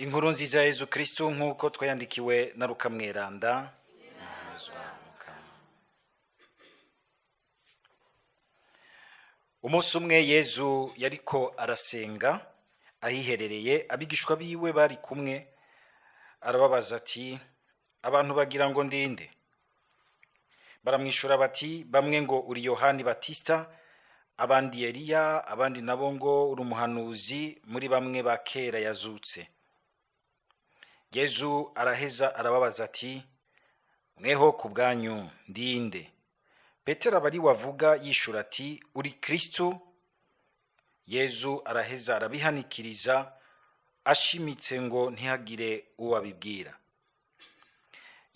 Inkuru nziza ya Yezu Kristu nk'uko twayandikiwe na Luka Mweranda. Umunsi umwe Yezu yariko arasenga ahiherereye, abigishwa biwe bari kumwe, arababaza ati: "Abantu bagira ngo ndinde?" Baramwishura bati: "Bamwe ngo uri Yohani Batista, abandi Eliya, abandi nabo ngo uri umuhanuzi muri bamwe ba kera yazutse." Yezu araheza arababaza ati: "Mweho ku bwanyu ndinde?" Petero aba ariwe avuga, yishura ati: "Uri Kristu." Yezu araheza arabihanikiriza ashimitse ngo ntihagire uwo abibwira.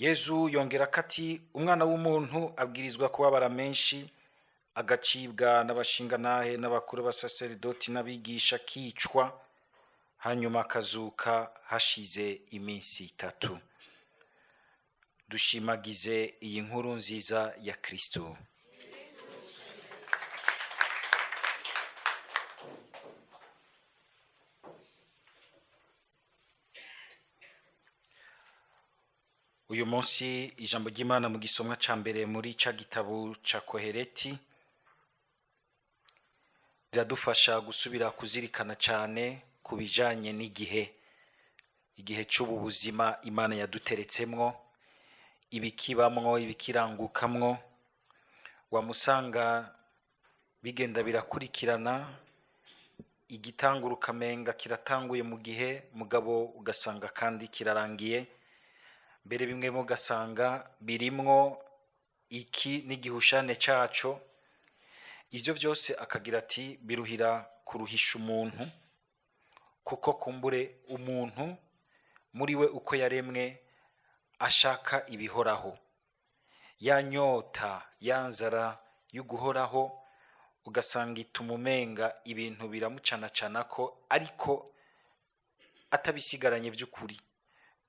Yezu yongerako ati: "Umwana w'umuntu abwirizwa kubabara menshi, agacibwa n'abashingantahe n'abakuru b'abasaseredoti n'abigisha, akicwa, hanyuma akazuka hashize iminsi 3." Dushimagize iyi nkuru nziza ya Kristo. Uyu munsi ijambo ry'Imana mu gisomwa ca mbere muri ca gitabo ca Kohereti riradufasha gusubira kuzirikana cane ku bijanye n'igihe, igihe c'ubu buzima Imana yaduteretsemwo, ibikibamwo, ibikirangukamwo. Wamusanga bigenda birakurikirana, igitangura ukamenga kiratanguye mu gihe, mugabo ugasanga kandi kirarangiye. Mbere bimwe mugasanga birimwo iki n'igihushane caco. Ivyo vyose akagira ati biruhira kuruhisha umuntu, kuko kumbure umuntu muri we uko yaremwe ashaka ibihoraho, ya nyota ya nzara y'uguhoraho, ugasanga ituma umenga ibintu biramucanacanako, ariko atabisigaranye vy'ukuri,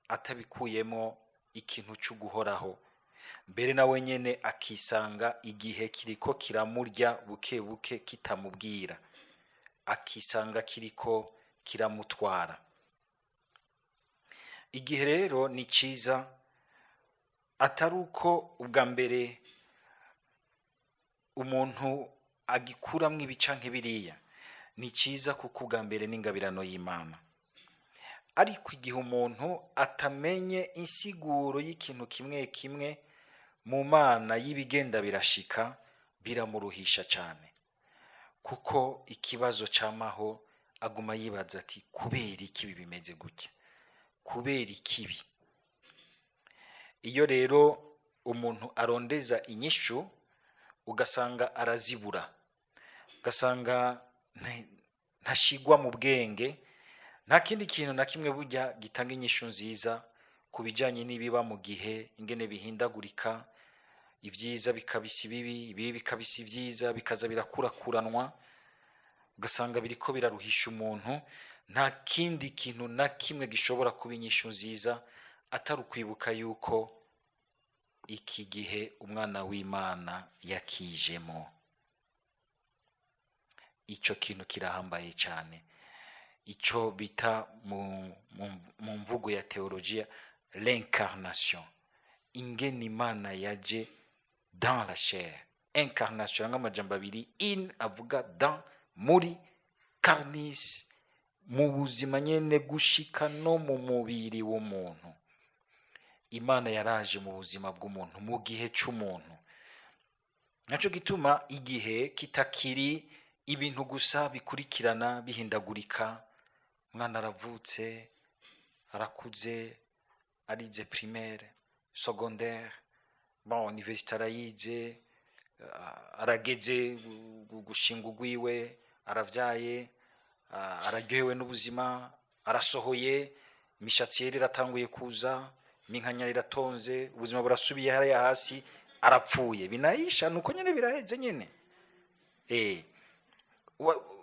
atabikuyemo ikintu c'uguhoraho. Mbere nawe nyene akisanga igihe kiriko kiramurya buke buke kitamubwira, akisanga kiriko kiramutwara. Igihe rero ni ciza, atari uko ubwa mbere umuntu agikuramwo ibi canke biriya, ni ciza kuko ubwa mbere n'ingabirano y'Imana. Ariko igihe umuntu atamenye insiguro y'ikintu kimwe kimwe mu Mana y'ibigenda birashika, biramuruhisha cane, kuko ikibazo camaho aguma yibaza ati: "Kubera iki ibi bimeze gutya? Kubera ikibi?" Iyo rero umuntu arondeza inyishu ugasanga arazibura, ugasanga ntashigwa mu bwenge. Nta kindi kintu na kimwe burya gitanga inyishu nziza ku bijanye n'ibiba mu gihe, ingene bihindagurika, ivyiza bikabisa ibibi, ibibi bikabisa ivyiza, bikaza birakurakuranwa, ugasanga biriko biraruhisha umuntu. Nta kindi kintu na kimwe gishobora kuba inyishu nziza atari ukwibuka yuko iki gihe umwana w'Imana yakijemo. Ico kintu kirahambaye cane, ico bita mu mvugo ya teologia l'incarnation, ingene Imana yaje dans la chair. Incarnation nk'amajambo abiri, in avuga dans, muri, carnis, mu buzima nyene, gushika no mu mubiri w'umuntu. Imana yaraje mu buzima bw'umuntu, mu gihe c'umuntu. Naco gituma igihe kitakiri ibintu gusa bikurikirana bihindagurika. Umwana aravutse, arakuze, arize primaire, secondaire, bon, université arayize, arageze gushinga ugwiwe, aravyaye, araryohewe n'ubuzima, arasohoye, imishatsi yera iratanguye kuza, iminkanyari iratonze, ubuzima burasubiye hariya hasi, arapfuye, binayisha, nuko nyene biraheze nyene.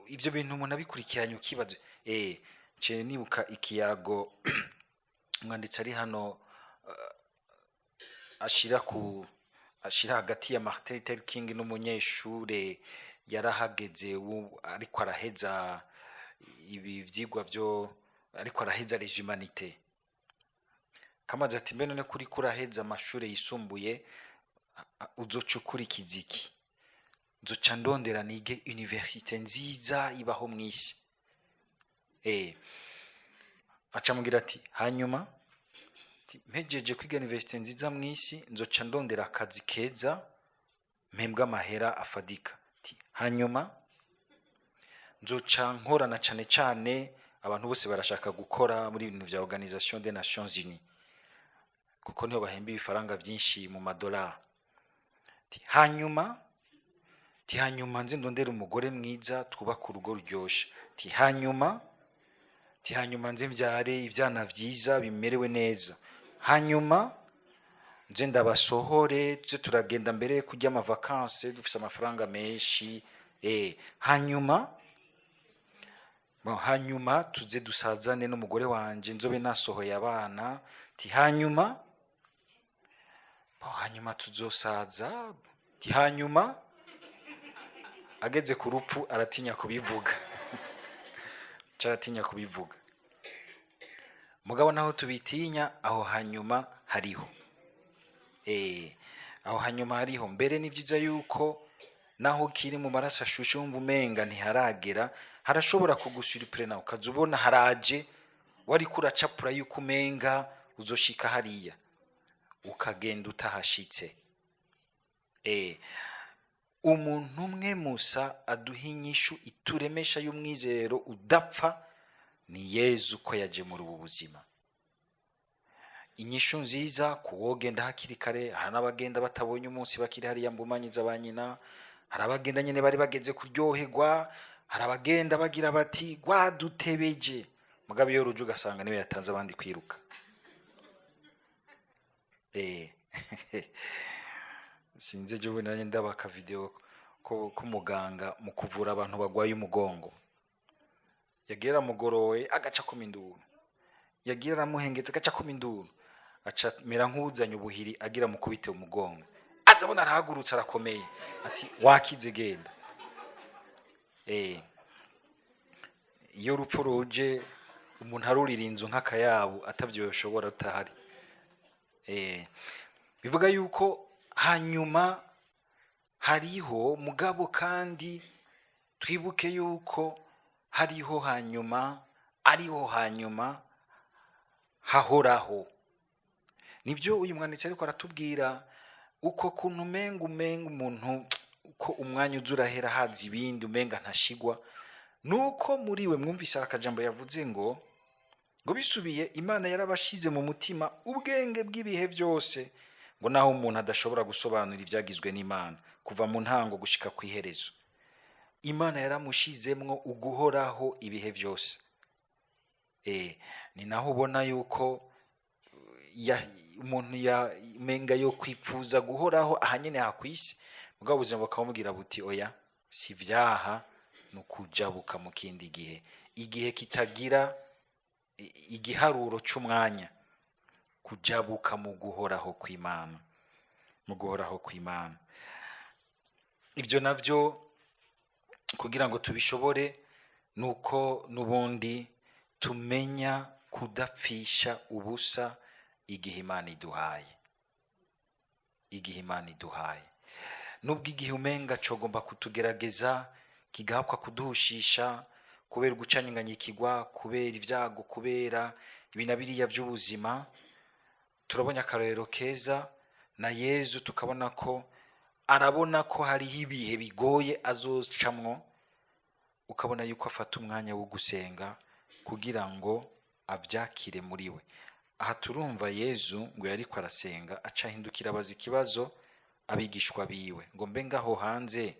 Ivyo bintu umuntu abikurikiranye ukibaza. Nciye nibuka ikiyago umwanditsi ari hano ashira hagati ya Martin Luther King n'umunyeshure yarahageze ariko araheza ibi vyigwa vyo Ariko araheza les humanités. Kamaze ati: "Mbe none kuri kuraheza amashure yisumbuye, uzoca ukurikiza iki?" "Nzoca ndondera nige université nziza ibaho mw'isi." Aca amubwira ati: "Hanyuma?" Ati: "Mpejeje kwiga université nziza mw'isi, nzoca ndondera akazi keza, mpembwe amahera afadika." Ati: "Hanyuma nzoca nkorana cane cane, abantu bose barashaka gukora muri ibintu vya Organisation des Nations Unies, kuko niho bahemba ibifaranga vyinshi mu madolari." Ati: "Hanyuma?" Ati: "Hanyuma nze ndondere umugore mwiza, twubake urugo ruryoshe." Ati: "Hanyuma?" Ati: "Hanyuma nze mvyare ivyana vyiza bimerewe neza. Hanyuma nze ndabasohore, tuze turagenda mbere kurya amavacances, dufise amafaranga menshi. Hanyuma bon, hanyuma tuze dusazane n'umugore wanje, nzobe nasohoye abana." Ati: "Hanyuma bon, hanyuma tuzosaza." Ati: "Hanyuma." Ageze ku rupfu aratinya kubivuga, aratinya kubivuga. Mugabo naho tubitinya, aho hanyuma hariho. Aho hanyuma hariho. Mbere ni vyiza yuko naho kiri mu maraso ashushe, wumva umenga ntiharagera, harashobora kugusurprena, ukaza ubona haraje. Wariko uracapura yuko umenga uzoshika hariya, ukagenda utahashitse. Umuntu umwe musa aduha inyishu ituremesha y'umwizero udapfa ni Yezu, ko yaje muri ubu buzima. Inyishu nziza kuwogenda hakiri kare. Hari n'abagenda batabonye umunsi, bakiri hariya mbumanyiza ba nyina. Hari abagenda nyine bari bageze kuryoherwa. Hari abagenda bagira bati: "Rwadutebeje." Mugabo iyo ruje, ugasanga niwe yatanze abandi kwiruka. Sinzi, ejo bundi nanjye ndaba akavideo ko k'umuganga mu kuvura abantu bagwaye umugongo. Yagira aramugoroye, agaca akoma induru, yagira aramuhengetse, agaca akoma induru, aca mera nk'uzanye ubuhiri agira mukubite umugongo. Aza abona arahagurutse, arakomeye, ati: "Wakize, genda." Iyo urupfu ruje, umuntu arurira inzu nk'akayabu, atavyo yoshobora rutahari. Bivuga yuko hanyuma hariho. Mugabo kandi twibuke yuko hariho hanyuma, ariho hanyuma hahoraho. Nibyo uyu mwanditsi ariko aratubwira, uko kuntu umenga umuntu, uko umwanya uza urahera haza ibindi, umenga ntashigwa. Nuko muri we mwumvise akajambo yavuze ngo bisubiye, Imana yarabashize mu mutima ubwenge bw'ibihe byose, ngo naho umuntu adashobora gusobanura ibyagizwe n'Imana kuva mu ntango gushika ku iherezo, Imana yaramushizemwo uguhoraho ibihe byose. Ni naho ubona yuko umuntu ya menga yo kwipfuza guhoraho ahanyene hakwisi, mugabo ubuzima bukamubwira buti: "Oya, si vyaha, ni ukujabuka mu kindi gihe, igihe kitagira igiharuro c'umwanya, kujabuka mu guhoraho kw'Imana, mu guhoraho kw'Imana." Ibyo navyo kugira ngo tubishobore, nuko n'ubundi tumenya kudapfisha ubusa igihe Imana iduhaye, igihe Imana iduhaye. Nubwo igihe umenga cogomba kutugerageza, kigahakwa kuduhushisha kubera gucanyanganyikirwa, kubera ibyago, kubera ibi na biriya by'ubuzima, turabonye akarorero keza na Yezu, tukabona ko arabona ko hariho ibihe bigoye azocamwo, ukabona yuko afata umwanya wo gusenga kugira ngo avyakire muri we. Aha turumva Yezu ngo yariko arasenga, aca ahindukira abaza ikibazo abigishwa biwe ngo: "Mbe ngaho hanze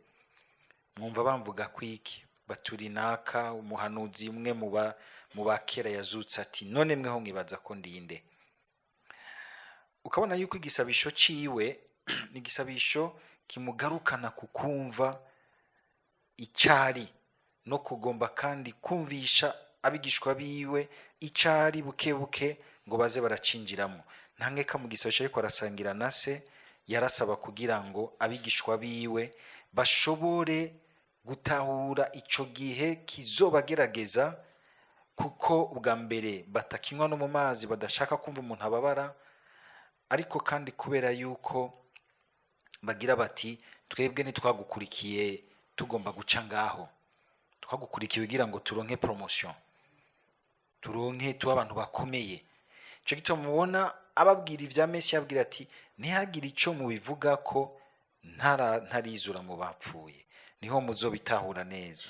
mwumva bamvuga kwiki?" Baturi naka, umuhanuzi umwe mu bakera yazutse. Ati: "None mweho mwibaza ko ndinde?" Ukabona yuko igisabisho ciwe ni igisabisho kimugarukana ku kumva icari, no kugomba kandi kumvisha abigishwa biwe icari buke buke, ngo baze baracinjiramo. Nta nkeka, mu gisabisho ariko arasangira na se, yarasaba kugira ngo abigishwa biwe bashobore gutahura ico gihe kizobagerageza, kugira ngo bashobore kuba Kuko ubwa mbere batakinywa no mu mazi, badashaka kumva umuntu ababara, ariko kandi kubera yuko bagira bati: "Twebwe ntitwagukurikiye tugomba guca ngaho, twagukurikiye kugira ngo turonke promotion, turonke tube abantu bakomeye." Ico gituma mubona ababwira ivya Mesiya, ababwira ati: "Ntihagire ico mubivuga ko ntarizura mu bapfuye, niho muzobitahura neza."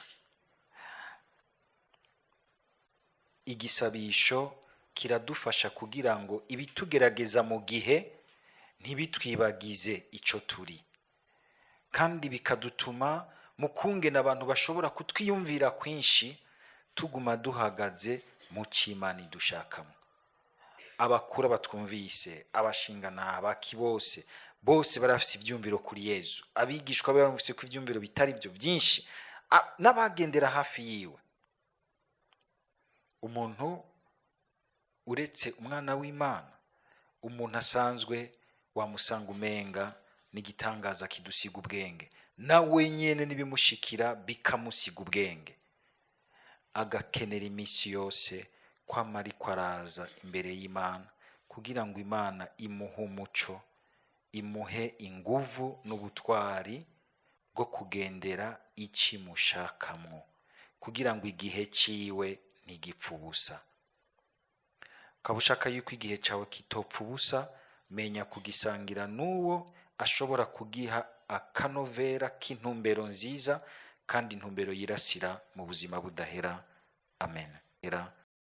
Igisabisho kiradufasha kugira ngo ibitugerageza mu gihe ntibitwibagize ico turi, kandi bikadutuma mu kungena abantu bashobora kutwiyumvira kwinshi, tuguma duhagaze mu c'Imana idushakamo. Abakuru batwumvise, abashingana, abaki, bose bose barafise ivyumviro kuri Yezu. Abigishwa be barumvise ko ivyumviro bitari byo byinshi, n'abagendera hafi yiwe. Umuntu uretse umwana w'Imana, umuntu asanzwe wamusanga umenga n'igitangaza kidusiga ubwenge, nawe nyene n'ibimushikira bikamusiga ubwenge, agakenera iminsi yose kwama ariko araza imbere y'Imana kugira ngo Imana imuhe umuco, imuhe inguvu n'ubutwari bwo kugendera ikimushakamwo, kugira ngo igihe ciwe ntigipfe ubusa. Ukaba ushaka yuko igihe cawe kitopfa ubusa, menya kugisangira n'uwo ashobora kugiha akanovera k'intumbero nziza, kandi intumbero yirasira mu buzima budahera. Amen. Era.